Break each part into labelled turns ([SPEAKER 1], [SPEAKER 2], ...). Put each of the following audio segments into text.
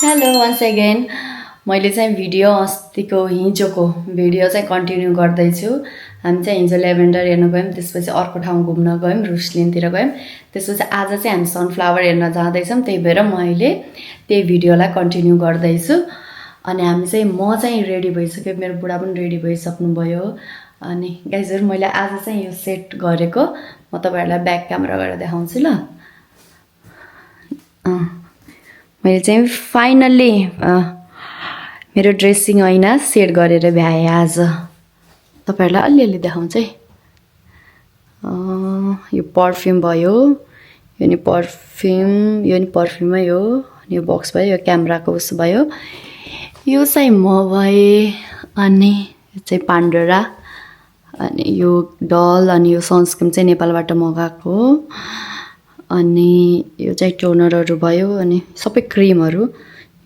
[SPEAKER 1] Hello once again मैले चाहिँ video अस्तिको हिजोको भिडियो चाहिँ कन्टिन्यू गर्दैछु। हामी चाहिँ हिजो लेभेन्डर हेर्न गयौँ, त्यसपछि अर्को ठाउँ घुम्न गयौँ, रुसलिनतिर गयौँ। त्यसपछि आज चाहिँ हामी सनफ्लावर हेर्न जाँदैछौँ, त्यही भएर मैले त्यही भिडियोलाई कन्टिन्यू गर्दैछु। अनि हामी चाहिँ म चाहिँ रेडी भइसक्यो, मेरो बुढा पनि रेडी भइसक्नुभयो। अनि गाइजहरु मैले आज चाहिँ यो सेट गरेको म तपाईहरुलाई ब्याक क्यामेरा गरेर देखाउँछु ल। मैले चाहिँ फाइनल्ली मेरो ड्रेसिङ ऐना सेट गरेर भ्याएँ आज। तपाईहरुलाई अलिअलि देखाउँछु है। यो पर्फ्युम भयो, यो नि पर्फ्युमै हो। यो बक्स भयो, यो क्यामेराको उस भयो। यो चाहिँ म भए, अनि यो चाहिँ पान्डोरा, अनि यो डल, अनि यो सनस्क्रिन चाहिँ नेपालबाट मगाएको, अनि यो चाहिँ टोनरहरू भयो, अनि सबै क्रिमहरू,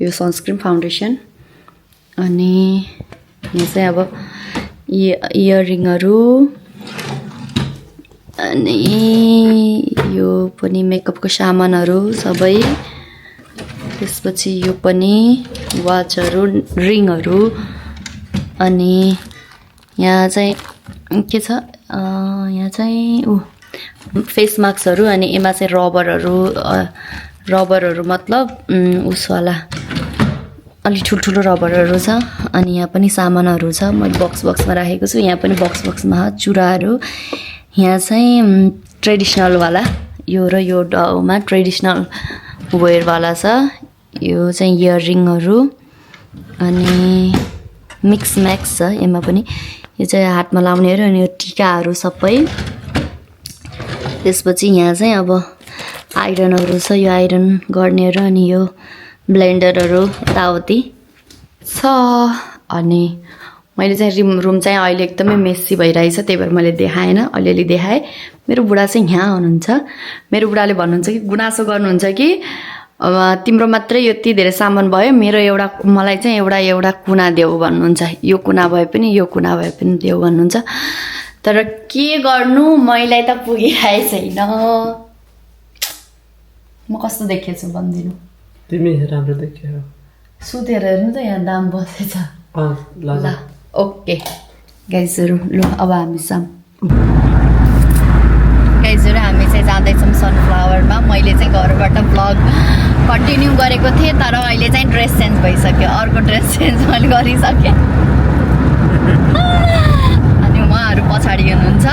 [SPEAKER 1] यो सनस्क्रिन, फाउन्डेसन, अनि यो चाहिँ अब इयररिङहरू, अनि यो पनि मेकअपको सामानहरू सबै। त्यसपछि यो पनि वाचहरू, रिङहरू, अनि यहाँ चाहिँ के छ, यहाँ चाहिँ फेस मास्कहरू, अनि यसमा चाहिँ रबरहरू मतलब उसवाला अलि ठुल्ठुलो रबरहरू छ। अनि यहाँ पनि सामानहरू छ, मैले बक्समा राखेको छु। यहाँ पनि बक्समा चुराहरू। यहाँ चाहिँ ट्रेडिसनलवाला यो र यो डाउमा ट्रेडिसनल वेयरवाला छ। यो चाहिँ इयररिङहरू, अनि मिक्स म्याक्स छ यसमा पनि। यो चाहिँ हातमा लाउनेहरू, अनि यो टिकाहरू सबै। त्यसपछि यहाँ चाहिँ अब आइरनहरू छ, यो आइरन गर्नेहरू, अनि यो ब्लेन्डरहरू यताउति छ। अनि मैले चाहिँ रुम चाहिँ अहिले एकदमै मेसी भइरहेछ, त्यही भएर मैले देखाएन, अलिअलि देखाएँ। मेरो बुढा चाहिँ यहाँ हुनुहुन्छ। मेरो बुढाले भन्नुहुन्छ कि गुनासो गर्नुहुन्छ कि तिम्रो मात्रै यति धेरै सामान भयो, मेरो मलाई चाहिँ एउटा कुना देऊ भन्नुहुन्छ। यो कुना भए पनि यो कुना भए पनि देऊ भन्नुहुन्छ। तर के गर्नु, मलाई त पुगिरहेको छैन। म कस्तो देखेछु भनिदिनु।
[SPEAKER 2] तिमी राम्रो देखियो।
[SPEAKER 1] सुतेर हेर्नु त, यहाँ दाम बसेछ।
[SPEAKER 2] ल
[SPEAKER 1] ओके गाइजहरु, ल अब हामी गाइजहरु हामी चाहिँ जाँदैछौँ सनफ्लावरमा। मैले चाहिँ घरबाट भ्लग कन्टिन्यू गरेको थिएँ, तर अहिले चाहिँ ड्रेस चेन्ज भइसक्यो। अर्को ड्रेस चेन्ज मैले गरिसकेँ। अनि उहाँहरू पछाडि हुनुहुन्छ।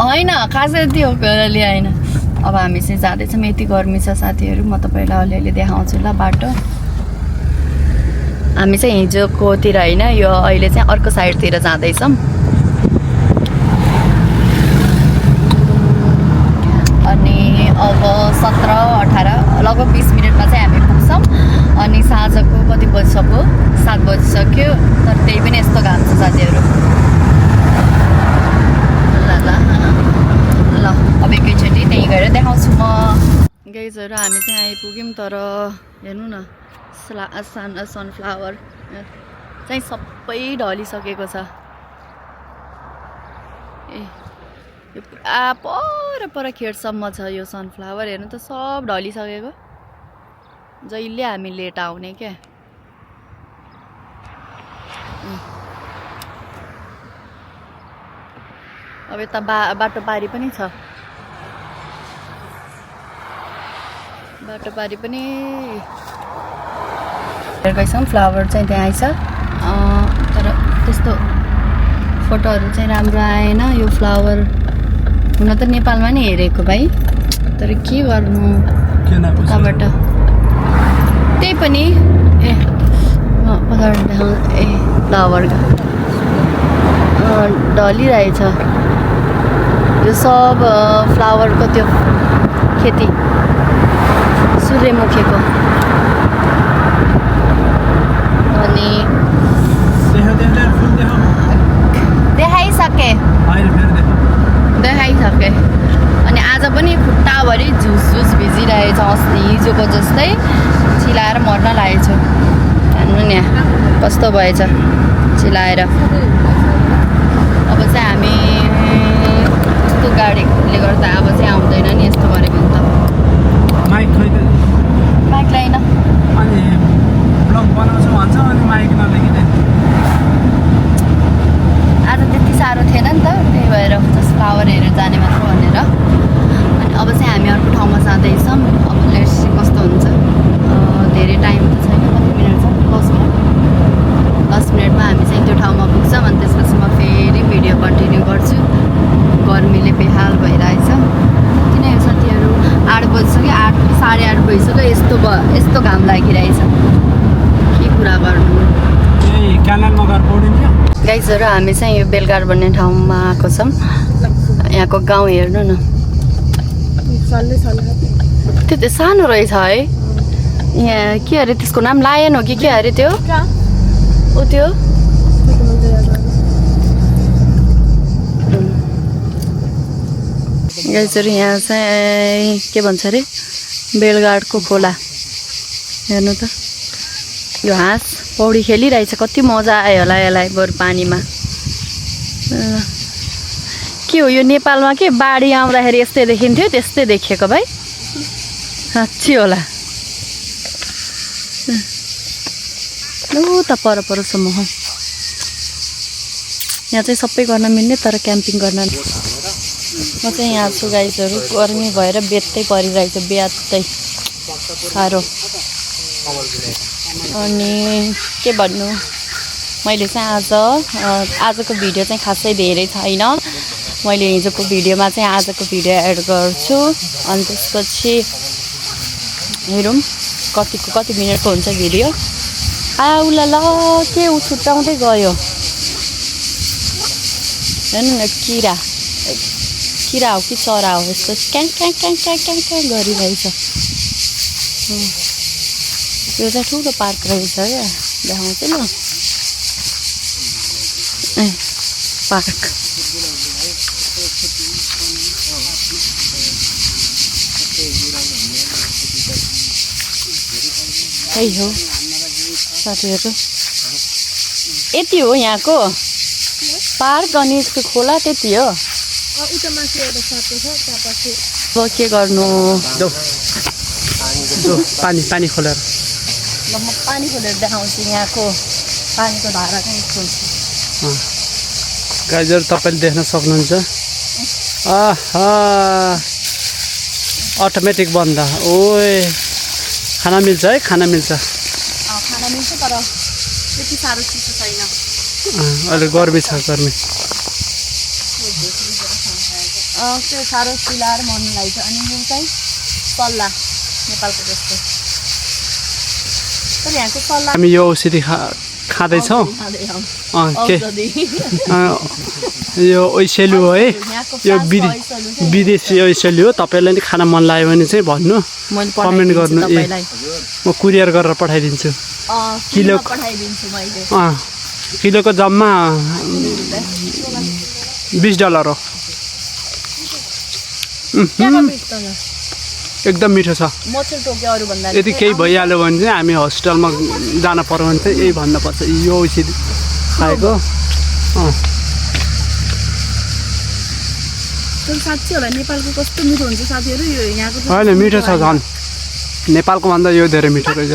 [SPEAKER 1] होइन खासै त्यो ल्याएन। अब हामी चाहिँ जाँदैछौँ। यति गर्मी छ साथीहरू, म तपाईँलाई अलिअलि देखाउँछु ल बाटो। हामी चाहिँ हिजोकोतिर होइन, यो अहिले चाहिँ अर्को साइडतिर जाँदैछौँ। अनि अब 17-18 लगभग 20 मिनटमा चाहिँ हामी पुग्छौँ। अनि साँझको कति बजिसक्यो, 7 बजिसक्यो। तर त्यही पनि यस्तो घाम छ साथीहरू। ल अब एकैचोटि त्यहीँ गएर देखाउँछु म। गाइजहरु हामी चाहिँ आइपुग्यौँ, तर हेर्नु न सनफ्लावर चाहिँ सबै ढलिसकेको छ। यो पुरा पर खेडसम्म छ यो सनफ्लावर। हेर्नु त सब ढलिसकेको। जहिले हामी लेट आउने क्या। अब यता बाटो पारी पनि छ। बाटो पारी पनि गएछौँ। फ्लावर चाहिँ त्यहाँ आइछ, तर त्यस्तो फोटोहरू चाहिँ राम्रो आएन। यो फ्लावर हुन त नेपालमा नै हेरेको भाइ, तर के गर्नु उताबाट त्यही पनि। पछाडि देखाउँ। फ्लावर ढलिरहेछ। यो सब फ्लावरको त्यो खेती, सूर्यमुखीको। अनि देखाइसके। अनि आज पनि खुट्टाभरि झुस भिजिरहेछ, अस्ति हिजोको जस्तै चिलाएर मर्न लागेको छु। हेर्नु नि कस्तो भएछ चिलाएर। अब चाहिँ हामी गाडीले गर्दा अब चाहिँ आउँदैन गर्दैछौँ अब लेट्स सी कस्तो हुन्छ धेरै टाइम त छैन कति मिनट छ 10 मिनटमा हामी चाहिँ त्यो ठाउँमा पुग्छौँ अनि त्यसपछि म फेरि भिडियो कन्टिन्यू गर्छु गर्मीले बेहाल भइरहेछ किन यो साथीहरू 8 बजिसक्यो 8:30 भइसक्यो यस्तो घाम लागिरहेछ के कुरा गर्नु गाइजहरू हामी चाहिँ यो बेलगार भन्ने ठाउँमा आएको छौँ यहाँको गाउँ हेर्नु न त्यो सानो रहेछ है यहाँ के अरे त्यसको नाम लायन हो कि के अरे त्यो ऊ त्यो गाइजहरू यहाँ चाहिँ के भन्छ अरे बेलगाडको खोला हेर्नु त यो हाँस पौडी खेलिरहेछ कति मजा आयो होला यसलाई बरु पानीमा के हो यो नेपालमा के बाढी आउँदाखेरि यस्तै देखिन्थ्यो त्यस्तै देखेको भाइ साँच्ची होला त परसम्म हो यहाँ चाहिँ सबै गर्न मिल्ने तर क्याम्पिङ गर्न म चाहिँ यहाँ छु गाइजहरू गर्मी भएर बेत्तै परिरहेको छ बेत्तै साह्रो अनि के भन्नु मैले चाहिँ आजको भिडियो चाहिँ खासै धेरै छैन मैले हिजोको भिडियोमा चाहिँ आजको भिडियो एड गर्छु अनि त्यसपछि हेरौँ कति मिनटको हुन्छ भिडियो आउला ल के ऊ छुट्याउँदै गयो हेर्नु न किरा हो कि चरा हो यस्तो क्याङ क्याङ क्याङ क्याङ क्याङ क्याङ गरिरहेछ यो चाहिँ ठुलो पार्क रहेछ क्या देखाउँछु ल पार्क त्यही हो साथीहरू यति हो यहाँको पार्क अनि यसको खोला त्यति हो अब के गर्नु
[SPEAKER 2] पानी खोलेर
[SPEAKER 1] ल म पानी खोलेर देखाउँछु यहाँको पानीको धारा चाहिँ यस्तो
[SPEAKER 2] गाइजहरू तपाईँले देख्न सक्नुहुन्छ अटोमेटिक बन्द ओए खाना मिल्छ है खाना मिल्छ
[SPEAKER 1] तर त्यति साह्रो चिसो छैन
[SPEAKER 2] अहिले गर्मी छ गर्मी
[SPEAKER 1] त्यो साह्रो चिलाएर मन लाग्छ अनि यो चाहिँ सल्ला नेपालको जस्तो तर यहाँको सल्ला
[SPEAKER 2] हामी यो औषधि खाँदैछौँ के यो ओइसेलु हो है यो विदेशी ओइसेलु हो तपाईँलाई नि खान मन लाग्यो भने चाहिँ भन्नु कमेन्ट गर्नु म कुरियर गरेर पठाइदिन्छु किलोको जम्मा $20 हो एकदम मिठो छ यदि केही भइहाल्यो भने चाहिँ हामी हस्पिटलमा जान पर्यो भने चाहिँ यही भन्नुपर्छ यो औषधि खाएको
[SPEAKER 1] साँच्चै होला नेपालको कस्तो मिठो हुन्छ साथीहरू यो यहाँको
[SPEAKER 2] होइन मिठो छ झन् नेपालको भन्दा यो धेरै मिठो रहेछ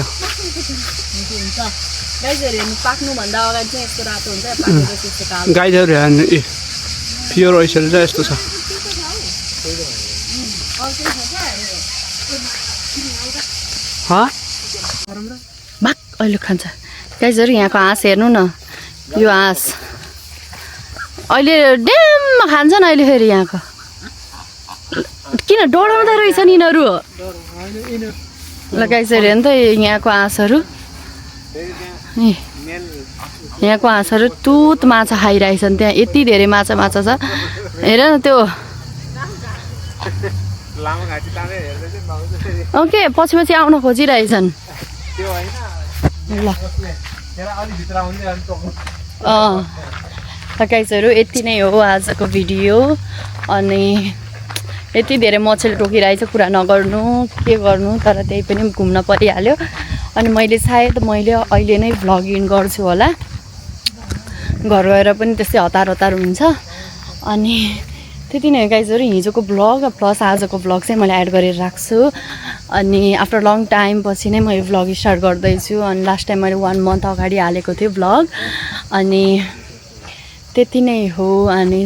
[SPEAKER 1] गाईहरू हेर्नु पाक्नुभन्दा अगाडि चाहिँ यस्तो रातो हुन्छ पाकेपछि यस्तो कालो
[SPEAKER 2] गाईहरू हेर्नु प्योर ओइसेलु चाहिँ यस्तो छ भाग
[SPEAKER 1] अहिले खान्छ गाईहरू यहाँको हाँस हेर्नु न यो हाँस अहिले ड्याममा खान्छन् अहिले फेरि यहाँको किन डढाउँदो रहेछन् यिनीहरू ल गाईहरू हेर्नु त यहाँको हाँसहरू यहाँको हाँसहरू तुत माछा खाइरहेछन् त्यहाँ यति धेरै माछा छ हेर न त्यो ओके पछि आउन खोजिरहेछन् ल गाइजहरू यति नै हो आजको भिडियो अनि यति धेरै मछली टोकिरहेछ कुरा नगर्नु के गर्नु तर त्यही पनि घुम्न परिहाल्यो अनि मैले सायद अहिले नै भ्लगिङ गर्छु होला घर गएर पनि त्यस्तै हतार हुन्छ अनि त्यति नै गाइजहरू हिजोको भ्लग प्लस आजको भ्लग चाहिँ मैले एड गरेर राख्छु अनि आफ्टर लङ टाइम पछि नै मैले भ्लग स्टार्ट गर्दैछु अनि लास्ट टाइम मैले 1 मन्थ अगाडि हालेको थिएँ भ्लग अनि त्यति नै हो अनि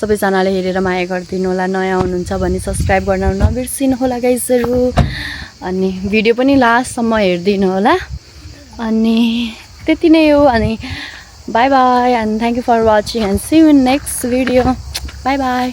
[SPEAKER 1] सबैजनाले हेरेर माया गरिदिनु होला नयाँ हुनुहुन्छ भने सब्सक्राइब गर्न नबिर्सिनु होला गाइजहरू अनि भिडियो पनि लास्टसम्म हेरिदिनु होला अनि त्यति नै हो अनि bye bye and thank you for watching and see you in next video bye by